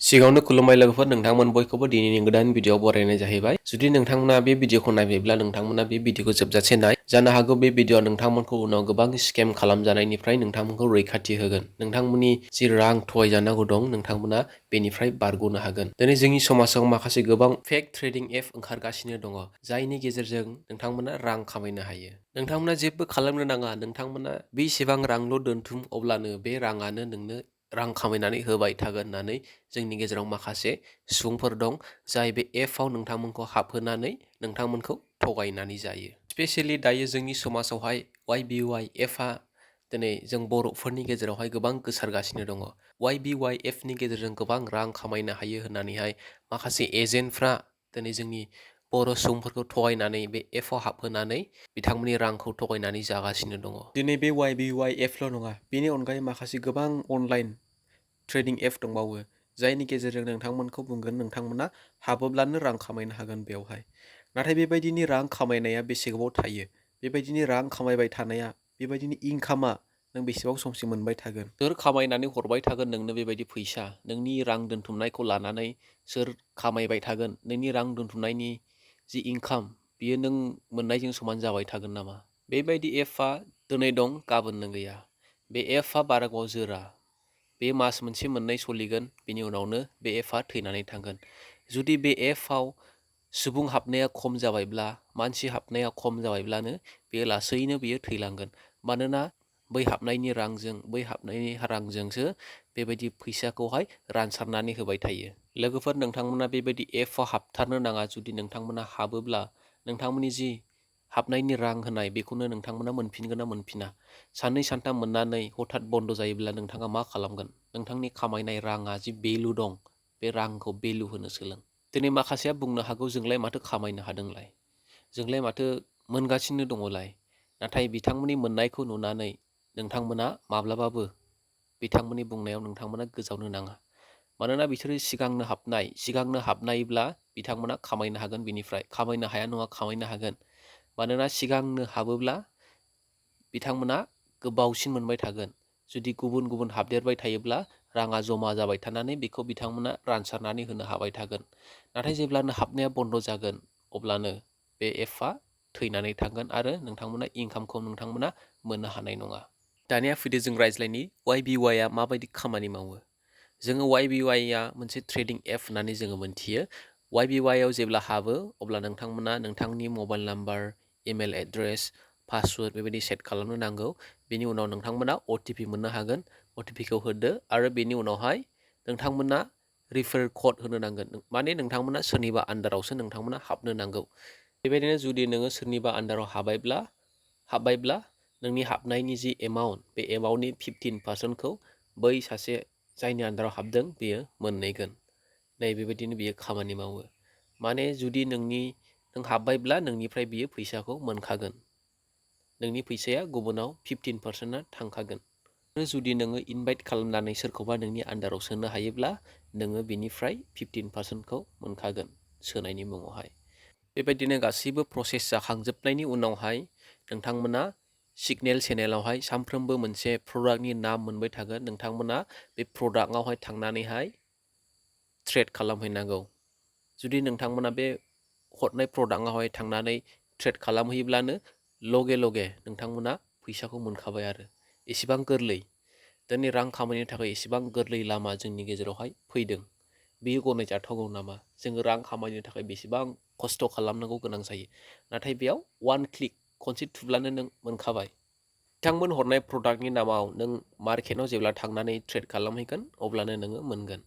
सिगाङावनो खुलुमबाय लोगोफोर नोंथांमोन बयखौबो दिनैनि गोदान भिडिअ बरायनाय जाहैबाय जुदि नोंथांमोना बे भिडिअखौ नायबायब्ला नोंथांमोना बे भिडिअखौ जोबजासे नाय जानो हागौ बे भिडिअआ नोंथांमोनखौ उनाव गोबां स्केम खालामजानायनिफ्राय नोंथांमोनखौ रैखाथि होगोन नोंथांमोननि जि रां थगायजानांगौ दं नोंथांमोना बेनिफ्राय बारग'नो हागोन दिनै जोंनि समाजाव माखासे गोबां फेक ट्रेडिं एप ओंखारगासिनो दङ जायनि गेजेरजों नोंथांमोना रां खामायनो हायो नोंथांमोना जेबो खालामनो नाङा नोंथांमोना बेसेबां रांल' दोनथुम अब्लानो बे राङानो नोंनो रां खामायनानै होबाय थागोन होननानै जोंनि गेजेराव माखासे सुबुंफोर दं जाय बे एपआव नोंथांमोनखौ हाबहोनानै नोंथांमोनखौ थगायनानै जायो स्पेशली दायो जोंनि समाजावहाय YBY एपआ दिनै जों बर'फोरनि गेजेरावहाय गोबां गोसारगासिनो दङ YBY एपनि गेजेरजों गोबां रां खामायनो हायो होननानैहाय माखासे एजेन्टफ्रा दिनै जोंनि बर' सुबुंफोरखौ थगायनानै बे एपआव हाबहोनानै बिथांमोननि रांखौ थगायनानै जागासिनो दङ दिनै बे YBY एपल' नङा बेनि अनगायै माखासे गोबां अनलाइन ट्रेडिं एप दंबावो जायनि गेजेरजों नोंथांमोनखौ बुंगोन नोंथांमोना हाबोब्लानो रां खामायनो हागोन बेवहाय नाथाय बेबायदिनि रां खामायनाया बेसे गोबाव थायो बेबायदिनि रां खामायबाय थानाया बेबायदिनि इंकामा नों बेसेबां समसिम मोनबाय थागोन सोर खामायनानै हरबाय थागोन नोंनो बेबायदि फैसा नोंनि रां दोनथुमनायखौ लानानै सोर खामायबाय थागोन नोंनि रां दोनथुमनायनि जि इंकाम बियो नों मोननायजों समान जाबाय थागोन नामा बेबायदि एपआ दिनै दं गाबोननो गैया बे एपआ बारा गोबाव जोरा बे मास मोनसे मोननै सोलिगोन बिनि उनावनो बे एपआ थैनानै थांगोन जुदि बे एपआव सुबुं हाबनाया खम जाबायब्ला मानसि हाबनाया खम जाबायब्लानो बे लासैनो बियो थैलांगोन मानोना बै हाबनायनि रांजोंसो बेबायदि फैसाखौहाय रानसारनानै होबाय थायो लोगोफोर नोंथांमोना बेबायदि एपआव हाबथारनो नाङा जुदि नोंथांमोना हाबोब्ला नोंथांमोननि जि हाबनायनि रां होनाय बेखौनो नोंथांमोना मोनफिनगोन ना मोनफिना साननै सानथाम मोननानै हथात बन्द' जायोब्ला नोंथाङा मा खालामगोन नोंथांनि खामायनाय राङा जि भेलु दं बे रांखौ भेलु होनो सोलों दिनै माखासेया बुंनो हागौ जोंलाय माथो खामायनो हादोंलाय जोंलाय माथो मोनगासिनो दङलाय नाथाय बिथांमोननि मोननायखौ नुनानै नोंथांमोना माब्लाबाबो बिथांमोननि बुंनायाव नोंथांमोना गोजावनो नाङा मानोना बिसोरो सिगांनो हाबनायब्ला बिथांमोना खामायनो हागोन बिनिफ्राय खामायनो हाया नङा खामायनो हागोन मानोना सिगांनो हाबोब्ला बिथांमोना गोबावसिन मोनबाय थागोन जुदि गुबुन हाबदेरबाय थायोब्ला राङा जमा जाबाय थानानै बेखौ बिथांमोना रानसारनानै होनो हाबाय थागोन नाथाय जेब्लानो हाबनाया बन्द' जागोन अब्लानो बे एपआ थैनानै थांगोन आरो नोंथांमोना इंकामखौ नोंथांमोना मोननो हानाय नङा दानिया फैदो जों रायज्लायनि YBYआ माबायदि खामानि मावो जोङो YBYआ मोनसे ट्रेडिं एप होननानै जोङो मोनथियो YBYआव जेब्ला हाबो अब्ला नोंथांमोना नोंथांनि mobile number email address password बेबायदि सेट खालामनो नांगौ बेनि उनाव नोंथांमोना OTP मोननो हागोन OTPखौ होदो आरो बेनि उनावहाय नोंथांमोना रिफार कड होनो नांगोन माने नोंथांमोना सोरनिबा आन्दारावसो नोंथांमोना हाबनो नांगौ बेबायदिनो जुदि नोङो सोरनिबा आन्दाराव हाबबायब्ला नोंनि हाबनायनि जि एमाउन्ट बे एमाउन्टनि 15%खौ बै सासे जायनि आन्दाराव हाबदों बेयो मोनहैगोन नै बेबायदिनो बियो खामानि मावो माने जुदि नों हाबबायब्ला नोंनिफ्राय बियो फैसाखौ मोनखागोन नोंनि फैसाया गुबुनाव 15%आ थांखागोन जुदि नोङो इनभाइट खालामनानै सोरखौबा नोंनि आन्दाराव सोनो हायोब्ला नोङो बिनिफ्राय 15%खौ मोनखागोन सोनायनि मुङावहाय बेबायदिनो गासैबो प्रसेस जाखांजोबनायनि उनावहाय नोंथांमोना सिगनेल चेनेलावहाय सानफ्रोमबो मोनसे प्रडाक्टनि नाम मोनबाय थागोन नोंथांमोना बे प्रडाक्टआवहाय थांनानैहाय ट्रेड खालामहैनांगौ जुदि नोंथांमोना बे हरनाय प्रडाक्टआवहाय थांनानै ट्रेड खालामहैब्लानो लगे नोंथांमोना फैसाखौ मोनखाबाय आरो एसेबां गोरलै दिनै रां खामायनो थाखाय एसेबां गोरलै लामा जोंनि गेजेरावहाय फैदों बेयो गनायजाथावगौ नामा जोङो रां खामायनो थाखाय बेसेबां खस्थ' खालामनांगौ गोनां जायो नाथाय बेयाव वान क्लिक खनसे थुब्लानो नों मोनखाबाय बिथांमोन हरनाय प्रडाक्टनि नामाव नों मार्केटाव जेब्ला थांनानै ट्रेड खालामहैगोन अब्लानो नोङो मोनगोन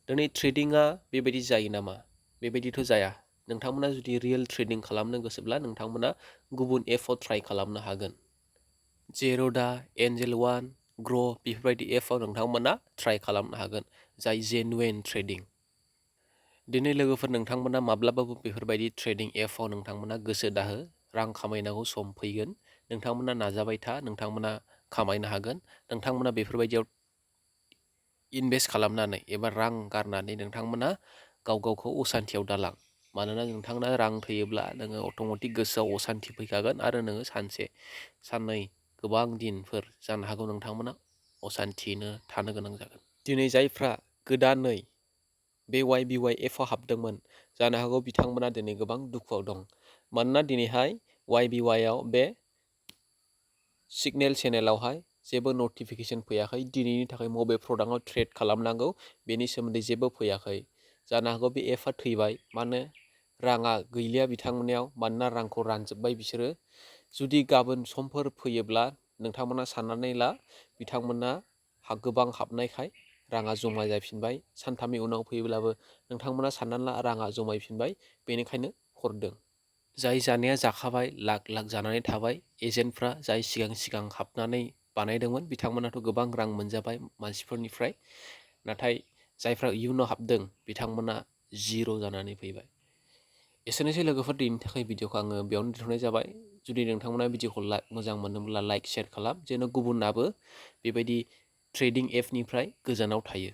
दिनै ट्रेडिंआ बेबायदि जायो नामा बेबायदिथ' जाया नोंथांमोना जुदि रियेल ट्रेडिं खालामनो गोसोब्ला नोंथांमोना गुबुन एपआव ट्राइ खालामनो हागोन जेर'दा एन्जेल वान ग्र' बेफोरबायदि एपआव नोंथांमोना ट्राइ खालामनो हागोन जाय जेनुवेन ट्रेडिं दिनै लोगोफोर नोंथांमोना माब्लाबाबो बेफोरबायदि ट्रेडिं एपआव नोंथांमोना गोसो दाहो रां खामायनांगौ सम फैगोन नोंथांमोना नाजाबाय था नोंथांमोना खामायनो हागोन नोंथांमोना बेफोरबायदियाव इनभेस्ट खालामनानै एबा रां गारनानै नोंथांमोना गावखौ असान्थियाव दालां मानोना नोंथांना रां थैयोब्ला नोङो अट'मेटिक गोसोआव असान्थि फैखागोन आरो नोङो सानसे साननै गोबां दिनफोर जानो हागौ नोंथांमोना असान्थियैनो थानो गोनां जागोन दिनै जायफ्रा गोदानै बे YBY एपआव हाबदोंमोन जानो हागौ बिथांमोना दिनै गोबां दुखुआव दं। मानोना दिनैहाय YBY आव बे सिगनेल चेनेलावहाय जेबो नटिफिकेसन फैयाखै। दिनैनि थाखाय बबे प्रडाक्टआव ट्रेड खालामनांगौ बेनि सोमोन्दै जेबो फैयाखै। जानो हागौ बे एपआ थैबाय। मानो राङा गैलिया बिथांमोननियाव, मानोना रांखौ रानजोब्बाय बिसोरो। जुदि गाबोन समफोर फैयोब्ला नोंथांमोना साननानै ला बिथांमोना गोबां हाबनायखाय राङा जमा जाफिनबाय। सानथामनि उनाव फैयोब्लाबो नोंथांमोना साननानै ला राङा जमायफिनबाय, बेनिखायनो हरदों। जाय जानाया जाखाबाय, लाख लाख जानानै थाबाय। एजेन्टफ्रा जाय सिगां हाबनानै बानायदोंमोन बिथांमोनाथ' गोबां रां मोनजाबाय मानसिफोरनिफ्राय। नाथाय जायफ्रा इयुनाव हाबदों बिथांमोना जिर' जानानै फैबाय। एसेनोसै लोगोफोर, दिनैनि थाखाय भिडिअखौ आङो बेयावनो दोनथ'नाय जाबाय। जुदि नोंथांमोना भिडिअखौ मोजां मोनोब्ला लाइक शेयार खालाम, जेन' गुबुनाबो बेबायदि ट्रेडिं एपनिफ्राय गोजानाव थायो।